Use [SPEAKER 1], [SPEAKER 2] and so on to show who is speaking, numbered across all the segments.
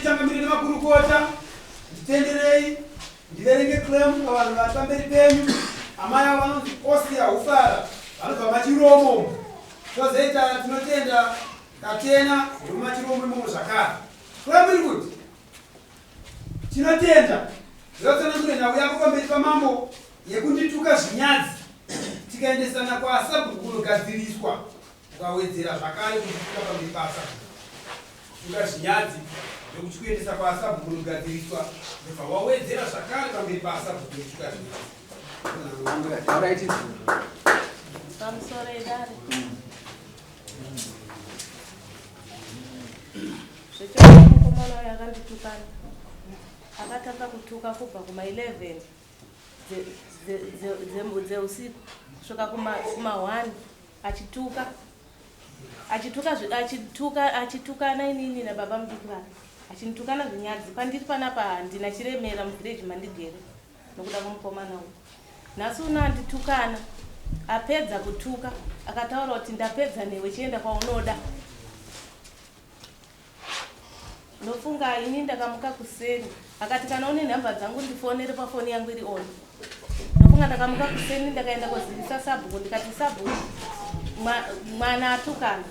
[SPEAKER 1] Ishe Changamire nemakurukota, nditenderei ndiverenge claim pavanhu vari pamberi penyu. Amai avo vanonzi Osia Hufara, vanobva Machiromo. Tozoita Tinotenda Katena wemuMachiromo imomo zvakare. Claim iri kuti Tinotenda ndotsanangure nhau yako pamberi pamambo yekundituka zvinyadzi tikaendesana kwaSabhuku kunogadziriswa. Ukawedzera zvakare kundituka pamberi paSabhuku. Tuka zvinyadzi ndokuchikuendesa kwaSabhuku kunogadziriswa ndobva wawedzera zvakare pamberi paSabhuku nekutuka zvinyadzi.
[SPEAKER 2] Pamusoro edare. Zvechokwadi mukomana uyu akanditukana. Akatanga kutuka kubva kuma 11 dzeusiku kusvika kuma 1 achituka achituka achituka achitukana inini nababa mudiki vake achinitukana zvinyadzi pandiri panapa handina chiremera muvhireji mandigere nokuda kwemukomana uyu nhasi uno anditukana apedza kutuka akataura kuti ndapedza newe chienda kwaunoda Ndofunga ini ndakamuka kuseni akati kana une nhamba dzangu ndifonere pafoni yangu iri on. Ndofunga ndakamuka kuseni ndakaenda kozivisa sabhuku ndikati sabhuku mwana atukana.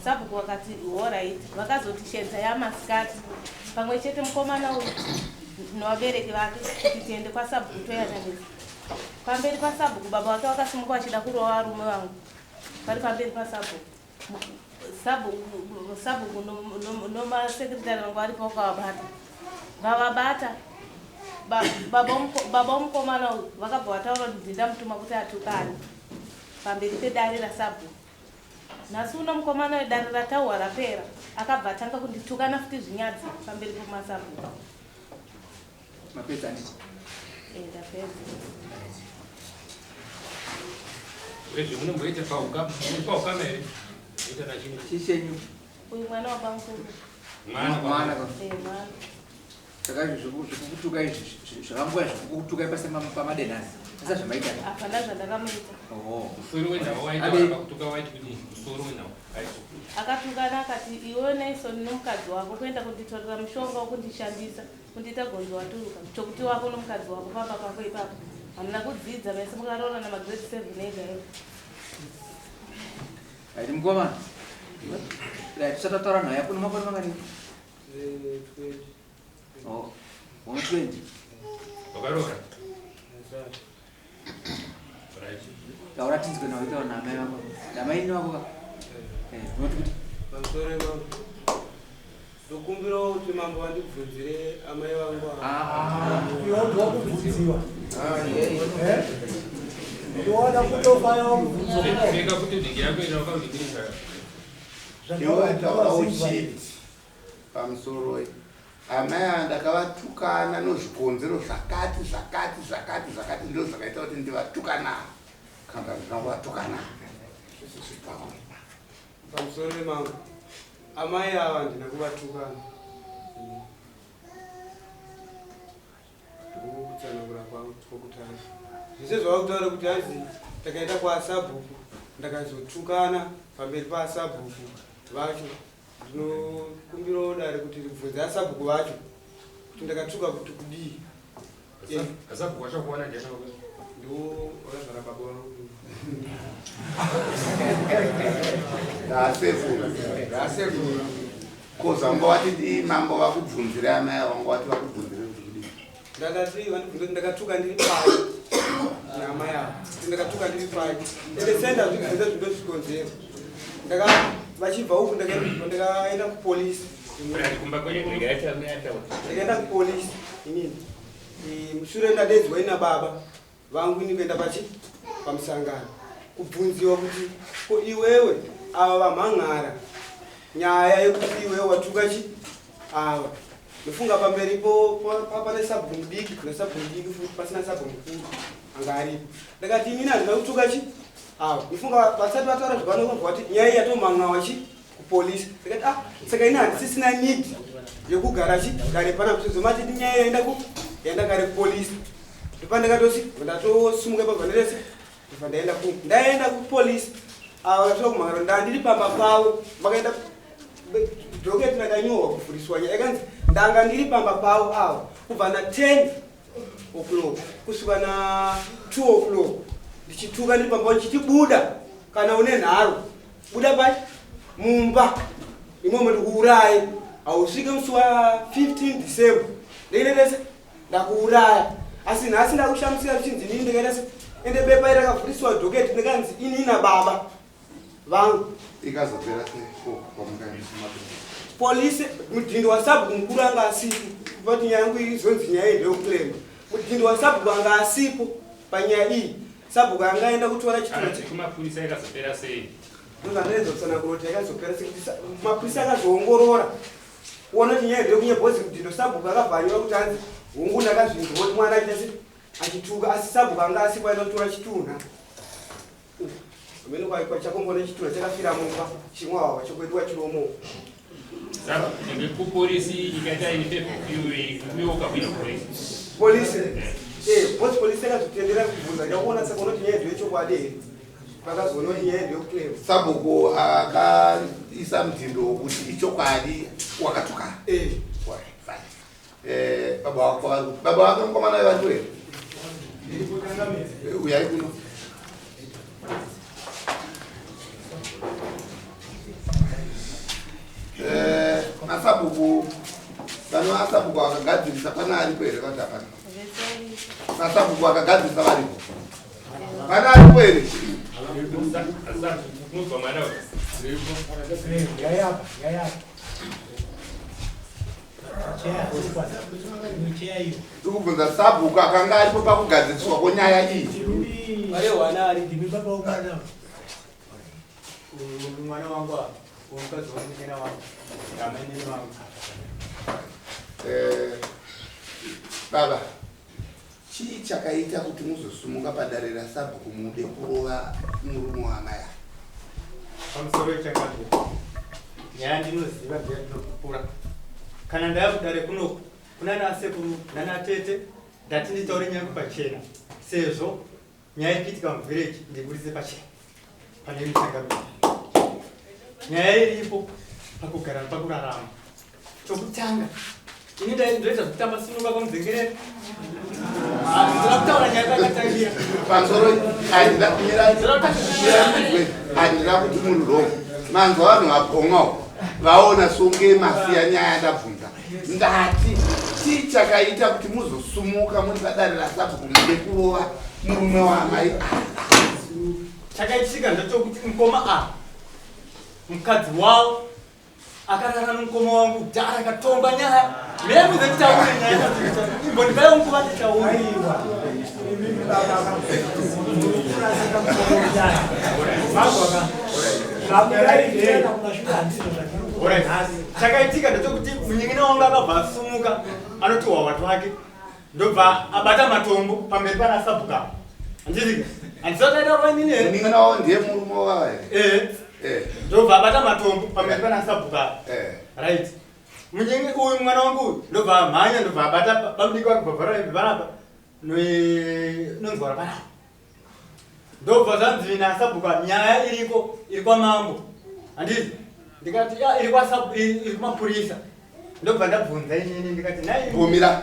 [SPEAKER 2] Sabhuku vakati horait vakazotishedza yamasikati pamwe chete mukomana uyu nevabereki vake kuti tiende kwasabhuku toyananisa. Pamberi pasabhuku baba vake vakasimuka vachida kurova varume vangu vari pamberi pasabhuku. Sabhuku nomasekretari vanga varipo vakavabata vavabata baba womukomana uyu vakabva vataura kuti ndindamutuma kuti atukane pamberi pedare rasabhuku nhasi uno mukomana uyu dare ratauhwa rapera akabva atanga kunditukana futi zvinyadzi pamberi pomasabhuku
[SPEAKER 3] Mapedza handiti?
[SPEAKER 2] Eh, ndapedza.
[SPEAKER 4] Uyezve munomboita paukama, muri paukama here? Moita nachini?
[SPEAKER 3] Chii chenyu?
[SPEAKER 2] Uyu mwana wabamukuru.
[SPEAKER 4] Mwana
[SPEAKER 3] Mwana
[SPEAKER 4] kwa.
[SPEAKER 3] ka.
[SPEAKER 2] Eh, mwana.
[SPEAKER 3] Saka izvi zvekukutuka izvi zvakamboya zvekukutuka ipasi pamadenhasi. Asi zvamaita.
[SPEAKER 2] Hapana zvandakamuita.
[SPEAKER 3] Oh.
[SPEAKER 4] Musoro wenhau waita
[SPEAKER 3] Ade-
[SPEAKER 4] pakutuka waiti kudii? Musoro wenhau. Aiti.
[SPEAKER 2] Akatukana akati iwe Naison nomukadzi wako kuenda kunditorera mushonga wokundishandisa. Kundiita gonzo waturuka chokuti wako nomukadzi wako pamba pako ipapo hamuna kudzidza mese mukaroorana magrade 7 ega ega.
[SPEAKER 3] Right mukoma. Right tisati tataura nhau yako une makore mangani? Oh, 120.
[SPEAKER 4] Wakaroora? Right.
[SPEAKER 3] Taura tinzwe nhau itaura naamai vako. Namai vako ka. Eh, unoti kuti
[SPEAKER 5] Pamusoro ipapo. Ndokumbirawo kuti mambo vandibvunzire amai vangu ava.
[SPEAKER 3] Ah,
[SPEAKER 6] Iwe wakubvunziwa. Eh? Iwe kutofaya wakubvunziwa.
[SPEAKER 4] Pfeka kuti nhingi yako ina wakazvigirisa.
[SPEAKER 7] Iwe taura uchiti pamusoro amai ava ndakavatukana nozvikonzero zvakati zvakati zvakati zvakati ndo zvakaita kuti ndivatukana kana ndina kuvatukana
[SPEAKER 5] Pamusoro pemambo. Amai ava handina kuvatukana. Ndokutsanangura kwangu kwokutanga. Zvese zvavakutaura kuti hanzi takaenda kwaSabhuku ndakazotukana pamberi paSabhuku vacho. Ndinokumbirawo dare kuti ribvunze asabhuku vacho kuti ndakatuka kuti kudii.
[SPEAKER 4] Asabhuku vachakuwana ndiani wako?
[SPEAKER 5] Ndiwo wakazvara baba vangu.
[SPEAKER 7] Ndasekuru.
[SPEAKER 3] Ndasekuru.
[SPEAKER 7] Ko zvanga wati ndi mambo vakubvunzire amai ava vanga wati vakubvunzire kuti kudii?
[SPEAKER 5] Ndakati vandibvunza kuti ndakatuka ndiri pai naamai ava. Kuti ndakatuka ndiri pai. Ende senda zvibvunza zvindo zvikonzero. Ndaka vachibva uku ndakaenda kupolisi.
[SPEAKER 4] Kumba kwenyu
[SPEAKER 5] Ndakaenda kupolisi inini. Mushure ndadedzwa ina baba vangu ini kuenda pachi pamusangano kubvunziwa kuti ko iwewe ava vamhan'ara nyaya yekuti iwewe watuka chi ava ndofunga pamberi pane sabhuku mudiki nesabhuku mudiki futi pasina sabhuku mukuru anga aripo ndakati inini handina kutuka chi ava ndofunga vasati vataura zvavanobva vati nyaya iyi yatomhan'awa chi kupolisi ndikati ah saka ini handisisina need yekugara chi gare pana sezvo mati nyaya yaenda ku yaenda kare kupolisi ndopandakatosi ndatosimuka ipapo ndirese ndobva ndaenda ku ndaenda kupolisi ava vakasvika kumhangano ndandiri pamba pavo vakaenda dhoketi rakanyorwa kuvhuriswa nyaya yakanzi Ndanga ndiri pamba pavo ava kubva na 10 o'clock kusvika na 2 o'clock ndichituka ndiri pamba ndichiti buda kana une nharo buda pai mumba imomo ndikuuraye hausvike musi wa 15 December ndeinetese ndakuuraya asi nhasi ndakushamisira zvichinzi inini ndikaita se ende bepa iri rakavhuriswa dhoketi ndikanzi ini nababa vangu.
[SPEAKER 7] Ikazopera sei ko kwamukaendesa mapurisa?
[SPEAKER 5] Police mudhindo wasabhuku mukuru anga asipo vati nyaya yangu izonzi nyaya iyi ndeyekuclaima mudhindo wasabhuku anga asipo panyaya iyi sabhuku anga aenda kutora chitunha
[SPEAKER 4] Kana kumapurisa ikazopera sei?
[SPEAKER 5] Ndozvandaedza kutsanangura kuti yakazopera sei kuti mapurisa akazoongorora kuona kuti nyaya ndeyekunya bhozi mudhindo sabhuku akabva anyora kuti hanzi hongu ndakazvinzwa kuti mwana achiita sei achituka asi sabhuku anga asipo aenda kutora chitunha Amene kwa kwa chakombona chitura chakafira mumba chimwe wawa chokuitwa chiromo.
[SPEAKER 4] Saka kupolisi ikaita iyoka kuina polisi.
[SPEAKER 5] Polisi. Eh, boss polisi yakazotendera kubvunza ndakuona saka unoti nyaya ndeyechokwadi here? Vakazoona kuti nyaya ndeyekuclaim.
[SPEAKER 7] Sabhuku akaisa mutindo wokuti ichokwadi wakatuka.
[SPEAKER 5] Eh.
[SPEAKER 7] Eh, baba wako vari kupi? Baba wako mukomana uyu varipo here? Eh, uyai kuno. Eh, masabhuku vano masabhuku akagadzirisa pana aripo here vati hapana? Masabhuku akagadzirisa varipo. Pana aripo here?
[SPEAKER 4] Kunobva mwana uyu.
[SPEAKER 6] Yayapa, yayapa.
[SPEAKER 7] Ndikubvunza sabhuku akanga aripo pakugadziriswa kwenyaya iyi.
[SPEAKER 6] Ndimi baba womwana.
[SPEAKER 8] Mwana wangu apa, mukadzi wangu muchena wangu, amainini vangu.
[SPEAKER 7] Eh, baba, chii chakaita kuti muzosumuka padare rasabhuku mude kurova murume waamai ava?
[SPEAKER 8] Pamusoro yechakadai, nyaya ndinoziva ndiya ndinopupura. Kana ndaya kudare kunoku, kuna sekuru nana tete, ndati nditaure nyaya yangu pachena sezvo nyaya ichiitika muvillage ndiburitse pachena pane muchangamire. Nyaya iripo pakugara nepakurarama. Chokutanga, ini ndoita zvekutamba sinuka kwamudzengerere. Ndinoda kutaura nyaya yakatangira.
[SPEAKER 7] Pamusoro handina kumira handina kuti muri wrong. Manzwa vanhu vabhonga vaona songe masiya nyaya ndabvunza. Ndati chii chakaita kuti muzosumuka muri padare rasabhuku mude kurova murume waamai ava?
[SPEAKER 8] Chakaitika ndechekuti mukoma ava mukadzi wavo akarara nomukoma wangu kudhara akatomba nyaya mira muze nditaure nyaya imbondipaiwo nguva nditaure. Chakaitika ndechekuti munyin'ina wangu akabva asumuka anoti hwahwatu wake ndobva abata matombo pamberi pana sabhuka handiti handisati aitaurwa inini here
[SPEAKER 7] Munin'ina wavo ndiye murume wavo here?
[SPEAKER 8] Eh.
[SPEAKER 7] Eh.
[SPEAKER 8] Ndobva abata matombo pamberi pana sabhuka
[SPEAKER 7] Eh.
[SPEAKER 8] right munyingi uyu mwana wangu uyu ndobva amhanya ndobva abata bamudiki wake bva panapa nonzwara panapa ndobva zvanzi nasabhuka nyaya iriko iri kwamambo handiti ndikati ya iri kwasabu iri kumapurisa ndobva ndabvunza inini ndikati nhai
[SPEAKER 7] Gumira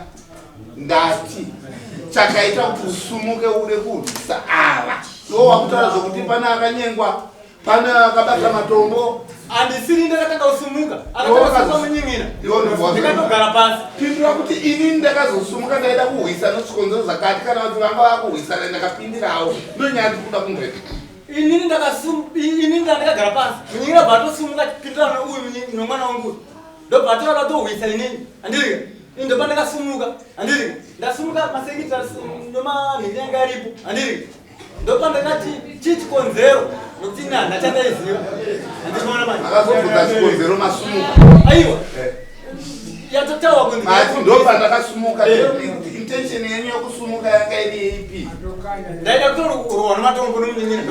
[SPEAKER 7] ndati chakaita kuti usumuke ude kurwisa ava iwo wakutaura zvokuti pane akanyengwa pane akabata matombo
[SPEAKER 8] handisiri ndakatanga kusumuka akatanga munyin'ina ndikatogara pasi
[SPEAKER 7] pindura kuti inini ndakazosumuka ndaida kuhwisa nezvikonzero zvakati kana kuti vanga vakuhwisana ndakapindirawo ndonyaya dzikuda kunzweka
[SPEAKER 8] inini inini ndakagara pasi munyin'ina bva atosumuka achipindura neuyu nomwana wangu uyu ndobva atora atohwisa inini handiri ini ndopa ndakasumuka handiri ndasumuka masekita nomanhingi yanga aripo handiri ndopa ndakati chii chikonzero nokuti ini handina chandaiziva handinoona manje
[SPEAKER 7] akazobvunza chikonzero masumuka
[SPEAKER 8] aiwa yatotaura kunzi
[SPEAKER 7] mati ndopa ndakasumuka intention yenyu yokusumuka yanga iri ipi
[SPEAKER 8] ndaida kutorwa nematombo nomunyin'ina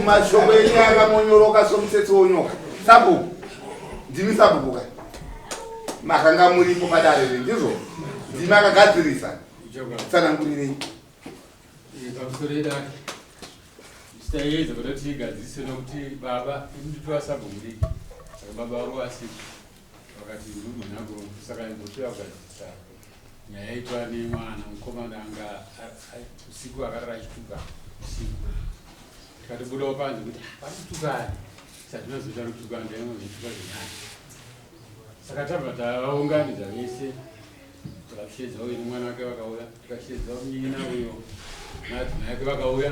[SPEAKER 7] mashoko enyu akamonyoroka somutsetse wonyoka sabhuku ndimi sabhuku ka makanga muripo padare ri ndizvo ndimi akagadzirisa tsanangurirei
[SPEAKER 4] Pamusoro yedare taiedza kuda kuti tigadzirise nokuti baba nditova sabhuku mudiki saka baba vangu vasipo. Vakati ndogona saka imbotoya kugadzirisa nyaya yaitwa nemwana mukomana anga usiku akarara achituka usiku. Tikatobudawo panze kuti ah, vari kutukani satinozoita rutuka ndaimozvituka zvenyaya. Saka tabva tavaunganidza vese tikasheedza uyu nemwana wake vakauya, tikasheedza munin'ina uyo naadzimai yake vakauya.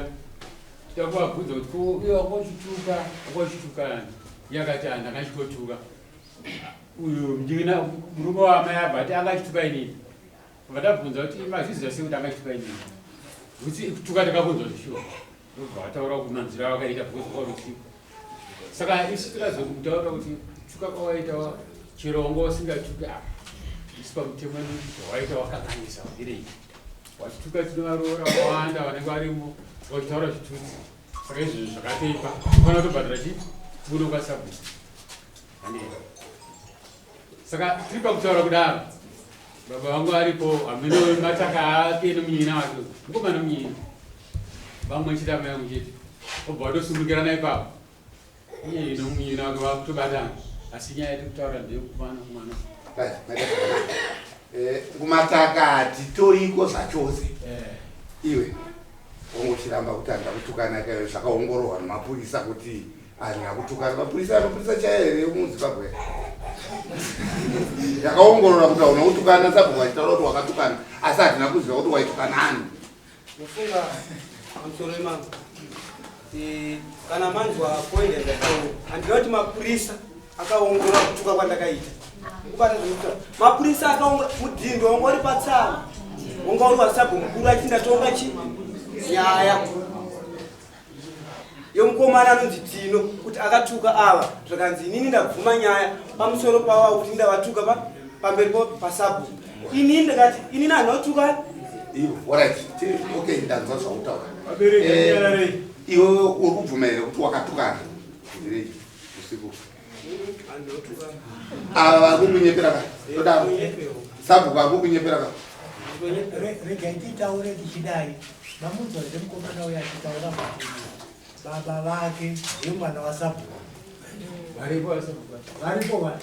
[SPEAKER 4] Tida kuvabvunza kuti ko uyo wanga uchituka wanga uchitukani? Iye akati ah ndanga ndichitotuka. Uyu munin'ina murume waamai abva ati anga achituka inini. Bva tabvunza kuti mazviziva sei kuti anga achituka inini? Kuti kutuka takakunzwa zvishuwa. Ndobva vataura kumanzira avakaita because kwauri usiku. Saka isu tikazokutaura kuti kutuka kwawaita chero wanga usingatuki apa. Isu pamutemo zvawaita wakanganisa wadirei. Wachituka tinovaroora vakawanda vanenge varimo vachitaura zvitutsi. Saka izvozvo zvakatoipa. Unofanira kutobhadhara chii? Budo kwasabhuku. Saka tiri pakutaura kudaro baba vangu varipo hameno mataka ake nomunyina wake mukoma nomunyina vamwe chete amai vangu chete obva vatosumukirana ipapo iye nomunyina wake vakutobatana asi nyaya yatiri kutaura ndeyekukumana kumana
[SPEAKER 7] eh, kumataka hatitoriko zvachose eh. iwe wangochiramba kuti handida kutukana kayo zvakaongororwa nemapurisa kuti Handina kutukana mapurisa mapurisa chaiyo here muZimbabwe yakaongorora kuti hauna kutukana sabhuku vachitaura kuti wakatukana asi hatina kuziva kuti waitukana ani.
[SPEAKER 5] Mufunga pamusoro imambo eh, kana manzwa point yandataura handina kuti mapurisa akaongorora kutuka kwandakaita kubata zvekuita mapurisa akaongorora mudhindo wanga uri patsama wanga uri wasabhu mukuru achiti ndatonga chi nyaya yomukomana anonzi Tino kuti akatuka ava zvakanzi inini ndabvuma nyaya pamusoro pavo kuti ndavatuka pa pamberi po pasabhuku inini ndakati inini handinotuka
[SPEAKER 7] okay ndanzwa zvautaura eh, iwe uri kubvuma here kuti wakatukana usiku ava vari kukunyepera ka todaro sabhuku vari kukunyepera ka
[SPEAKER 6] regai titaure tichidai mamunzwa here mukomana uyo achitaura kuti baba vake ndemwana wasabhuku varipo va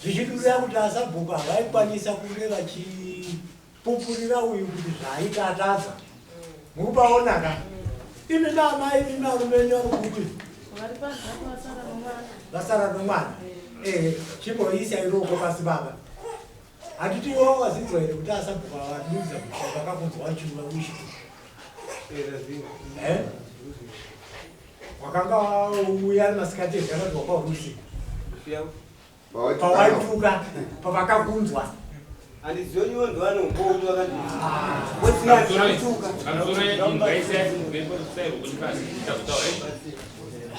[SPEAKER 6] zvichidurira kuti asabhuku havaikwanisa kunge vachipupurira uyu kuti zvaaita atadza Mukupaona ka? Imi naamai imi varume venyu vari kupi? Vasara nomwana. Eh, chimboisa iroko pasi baba. Handiti iwe wazinzwa here kuti asabhuka vadudza kuti vakakunzwa vachiuva uchi. Eh? Wakanga wauya ari masikati here kana kuti wanga uri usiku? Pawaituka pavakakunzwa.
[SPEAKER 5] Handizioni iwe ndovanombokuti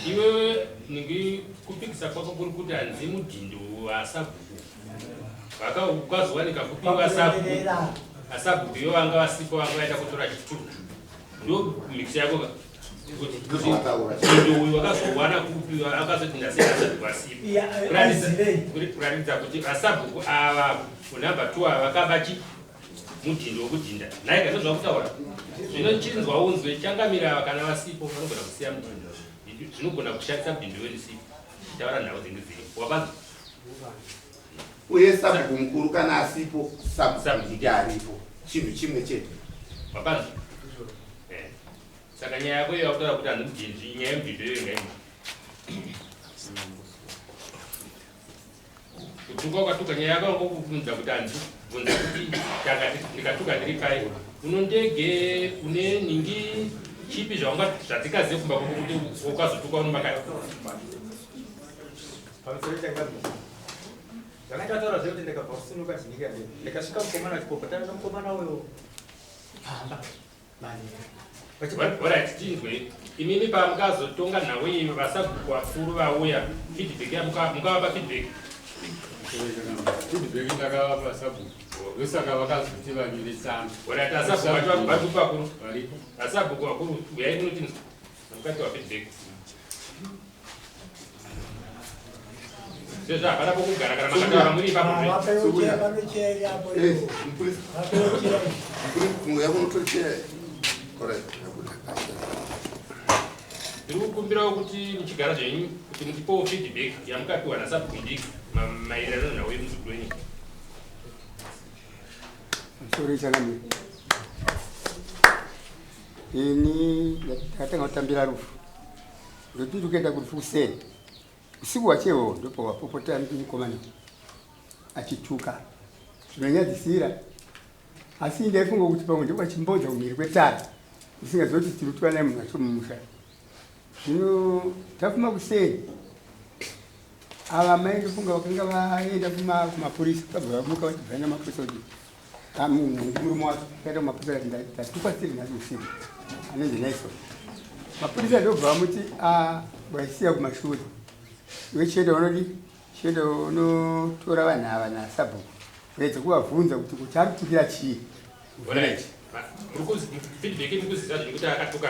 [SPEAKER 4] iwewe ningi kupikisa kwako kuri kuti hanzi mudhindo wasabhuku vakazowanika kupi vasabhuku asabhuku ivo vanga vasipo vanga vaita kutora chitunha ndo mhikisa yako ka Mudindo uyu wakazowana kupi akazoti ndasiya asabhuku asipo kuratidza kuti vasabhuku ava kunhamba two ava vakaba chi mudhindo wekudhinda nhaika ndozvakutaura zvino chinzwa unzwe changamira ava kana vasipo vanogona kusiya mudhindo zvinogona kushandisa mudhindo werisipo taura nhau dzinge dziripo wapanzwa
[SPEAKER 7] uye sabhuku mukuru kana asipo sabhuku mudiki aripo chinhu chimwe chete
[SPEAKER 4] wapanzwa eh. Saka nyaya yako iyo yakutaura kuti hanzi mudhinzi nyaya yemudhindo iyo ingaima. Kutuka ukatuka nyaya yako yangokubvunza kuti hanzi bvunza kuti takati ndikatuka ndiri pai uno ndege une ningi chipi zvaunga zvatikazive kumba kwako kuti ukazotuka uno makati.
[SPEAKER 8] Pamusoro changamire. Zvakandataura zvekuti ndakabva kusunuka chinyika ndikasvika mukomana achipopotana nomukomana uyo pamba.
[SPEAKER 4] Alright, tinzwe. Imimi pamukazotonga nhau iyi vasabhuku vakuru vauya feedback mukavapa feedback. Feedback ndakavapa sabhuku. Ndosaka vakazoti vanyore tsamba. Alright, asabhuku vacho vari vakuru. Varipo. Asabhuku vakuru uyai munotinzwa. Mukatiwa feedback. Sezvo hapana pokugara kana makataura muri ipapo. Ndiri kukumbirawo kuti muchigara zvenyu kuti mutipowo feedback yamukapiwa nasabhuku mudiki
[SPEAKER 9] Maererano nenhau yemuzukuru wenyika.
[SPEAKER 10] Sorry changamire. Ini ndakatanga kutambira rufu. Ndoti ndikuenda kurufu kuseni. Usiku wachewo ndipo wapopota mukomana achituka. Zvinonyadzisira. Asi ndaifunga kuti pamwe ndipo achimbodza kumhiri kwetara. Ndisingazivi kuti tiri kutuka naye munhu acho mumusha. Zvino tafuma kuseni. Ava mai ndofunga vakanga vaenda kumapurisa vabva vamuka vachibva namapurisa kuti murume wacho akaenda kumapurisa akati ndatukwa siri nhasi usiku anonzi Nelson. Mapurisa ndobva vamuti waisiya kumashure iwe chienda unodi chienda unotora vanhu ava nasabhuku uedze kuvabvunza kuti kuti ari kutukira chii.
[SPEAKER 9] Alright. Feedback iri kuziva zvinhu kuti akatuka.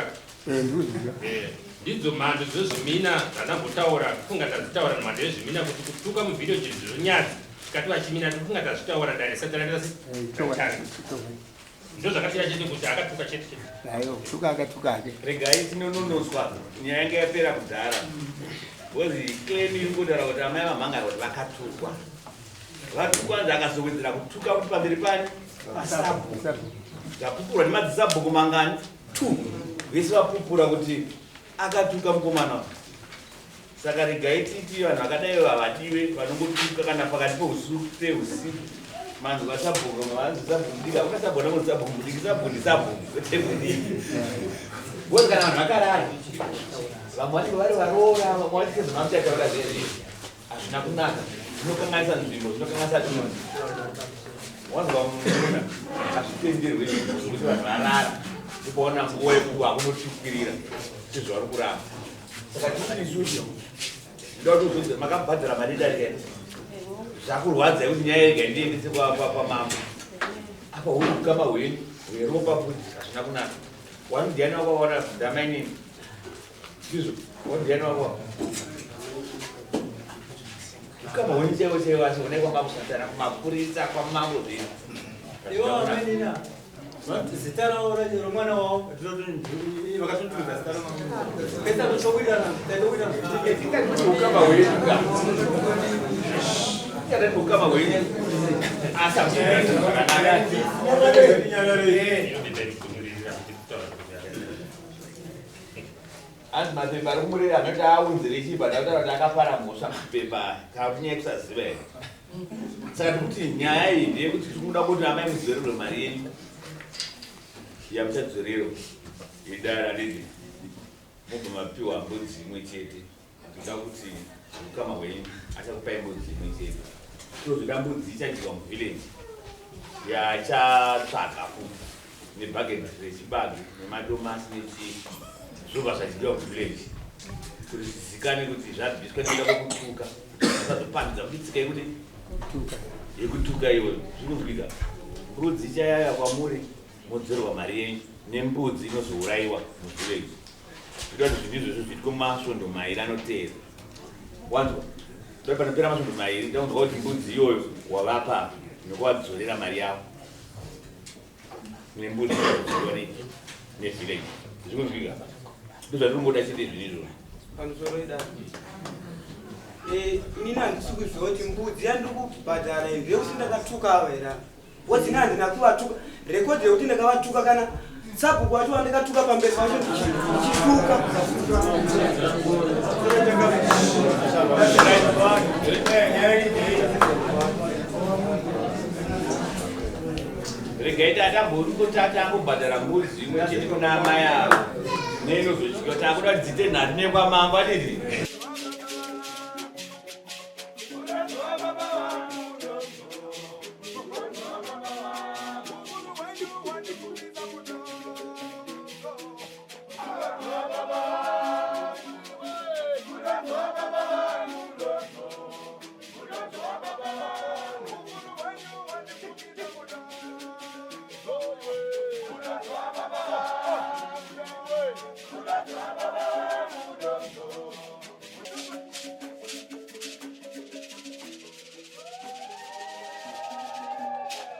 [SPEAKER 10] Eh, ndikuziva.
[SPEAKER 9] Eh, ndidzo mhando dzezvimina dzandambotaura kufunga tadzitaura mhando yezvimina kuti kutuka muvillage zvonyadzi tikati vachimina tikufunga tazvitaura dare risati raita
[SPEAKER 10] eh,
[SPEAKER 9] ndo zvakatira chete kuti akatuka chete chete.
[SPEAKER 10] Aiwa, kutuka akatuka hake.
[SPEAKER 11] Regai tinononotswa nyaya yanga yapera kudhara. Because claim iri kutaura kuti amai vamhangara kuti vakatukwa. Vatukwa hanzi akazowedzera kutuka kuti pamberi pani pasabhuku. Zvapupurwa nemadzisabhuku mangani? Two. Vese vapupura kuti akatuka mukomana uyu. Saka regai titi vanhu vakadai havadiwe vanongotuka kana pakati peusiku peusiku. Manzwa sabhuku manzi sabhuku mudiki hakuna sabhuku anonzi sabhuku mudiki sabhuku ndisabhuku kwete mudiki. Because kana vanhu vakarara vamwe vanenge vari varoora vamwe vanenge sezvamamuchataura zviya zviya. Hazvina kunaka, zvinokanganisa nzvimbo, zvinokanganisa dunhu. Wanzwa muna hazvitenderwe zvekuti vanhu varara ndipoona nguva yekuti hakunotukirira sezvavari kuramba. Saka tiri isusu ndoda kuti uzonzi makabhadhara mari darika zvakurwadza yekuti nyaya yega ndiendese kwamambo apa huri ukama hwenyu hweropa futi hazvina kunaka. Wani ndiani wakaona ndamainini ndizvo wondiyani wako ukama hwenyu chaivo chaivo asi onai kwanga kusatana kumapurisa kwamambo zvino
[SPEAKER 8] ivo amenina zita ravo romwana wavo vakatotuza zita romwana
[SPEAKER 11] ukama hwenyu ka tikatati ukama hwenyu asi hamuakanaka. Hanzi mapepa ari kumurera anoti aunzire chii but akutaura kuti akapara mhosva mapepa aya kana kuti nyaya yekusaziva here saka tikuti nyaya iyi ndeyekuti tikuda kuti amai mudzorerwe mari yenyu yamuchadzorerwa yedare handiti mobva mapiwa mbudzi imwe chete toda kuti ukama hwenyu achakupai mbudzi imwe chete tozoda mbudzi ichadyiwa muvillage yachatsvaga futi nebhaketi rechibage nemadomasi nechii zvobva zvadyiwa muvillage kuti zvizikanwe kuti zvabviswa nekuda kwekutuka vasazopandudza kuti tsika yekuti yekutuka iyoyo zvikunzwika mbudzi ichayaya kwamuri modzorerwa mari yenyu nembudzi inozourayiwa muvillage Zvinoda kuti zvinhu izvozvo zviitwe mumasvondo mairi anoteera. Wanzwa? Dai panopera masvondo mairi takunzwa kuti mbudzi iyoyo wavapa nekuvadzorera mari yavo nembudzi inozodziwa nevillage. Zvikunzwika? Ndozvatinongoda chete zvinhu izvozvo.
[SPEAKER 5] Pamusoro idaro. Eh, inini handisi kuziva kuti mbudzi yandiri kubhadhara iyi ndeyekuti ndakatuka ava here ava. Because ini handina kuvatuka. Record yekuti ndakavatuka kana sabhuku wacho wandakatuka pamberi pacho ndichituka.
[SPEAKER 11] Regai tatamboti ambobhadhara mbudzi imwe chete kuna amai avo neinozodyiwa takuda kuti dziite nhatu nekwamambo adidi.